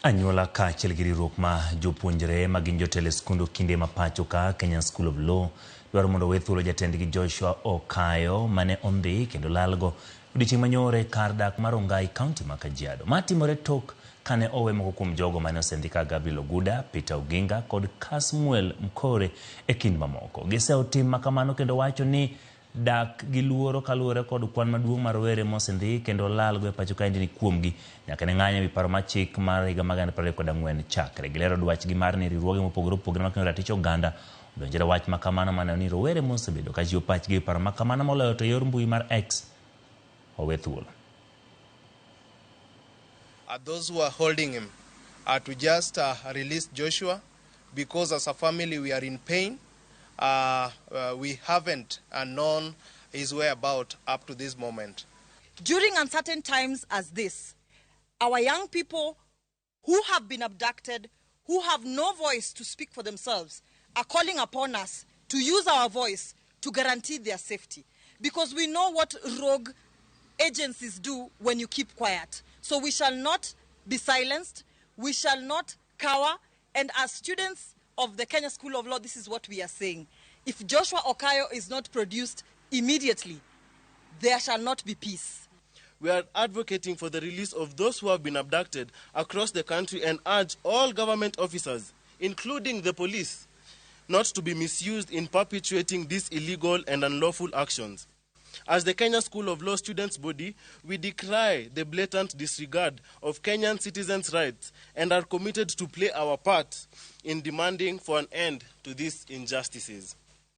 Anyuola kaachiel gi riwruok ma jopuonjre ma gin jotelo e skund okinde ma pacho ka Kenya School of Law dwaro mondo owe thuolo jatendgi Joshua Okayo mane ondhi kendo lalgo odiochieng' manyoro e kar dak mar Rongai, kaunti ma Kajiado. Ma timore tok kane owe moko kuom jogo mane osendhi ka Gabriel Oguda, Peter Oginga kod Kasmuel Mkore e kind mamoko. Gisewo tim makamano kendo wacho ni dak gi luoro kaluwore kod kwan maduong' mar rowere mosendhi kendo lalgo e pacho kaendi ni kuomgi nyaka ne ng'anyo ewi paro mar chik mar higa mar 2024 chakre. Gilero dwachgi mar ni riwruoge mopogore opogore makedo ratich oganda odonjre wach makamano maneno ni rowere mosebedo ka chiwo pachgi ewi paro makamano moloyo to e yor mbui mar X owe thuolo. Those who are holding him to just release Joshua because as a family we are in pain. We haven't known his whereabouts up to this moment. During uncertain times as this, our young people who have been abducted, who have no voice to speak for themselves, are calling upon us to use our voice to guarantee their safety. Because we know what rogue agencies do when you keep quiet. So we shall not be silenced, we shall not cower, and as students of the Kenya School of Law, this is what we are saying. If Joshua Okayo is not produced immediately, there shall not be peace. We are advocating for the release of those who have been abducted across the country and urge all government officers, including the police, not to be misused in perpetuating these illegal and unlawful actions. As the Kenya School of Law Students Body, we decry the blatant disregard of Kenyan citizens' rights and are committed to play our part in demanding for an end to these injustices.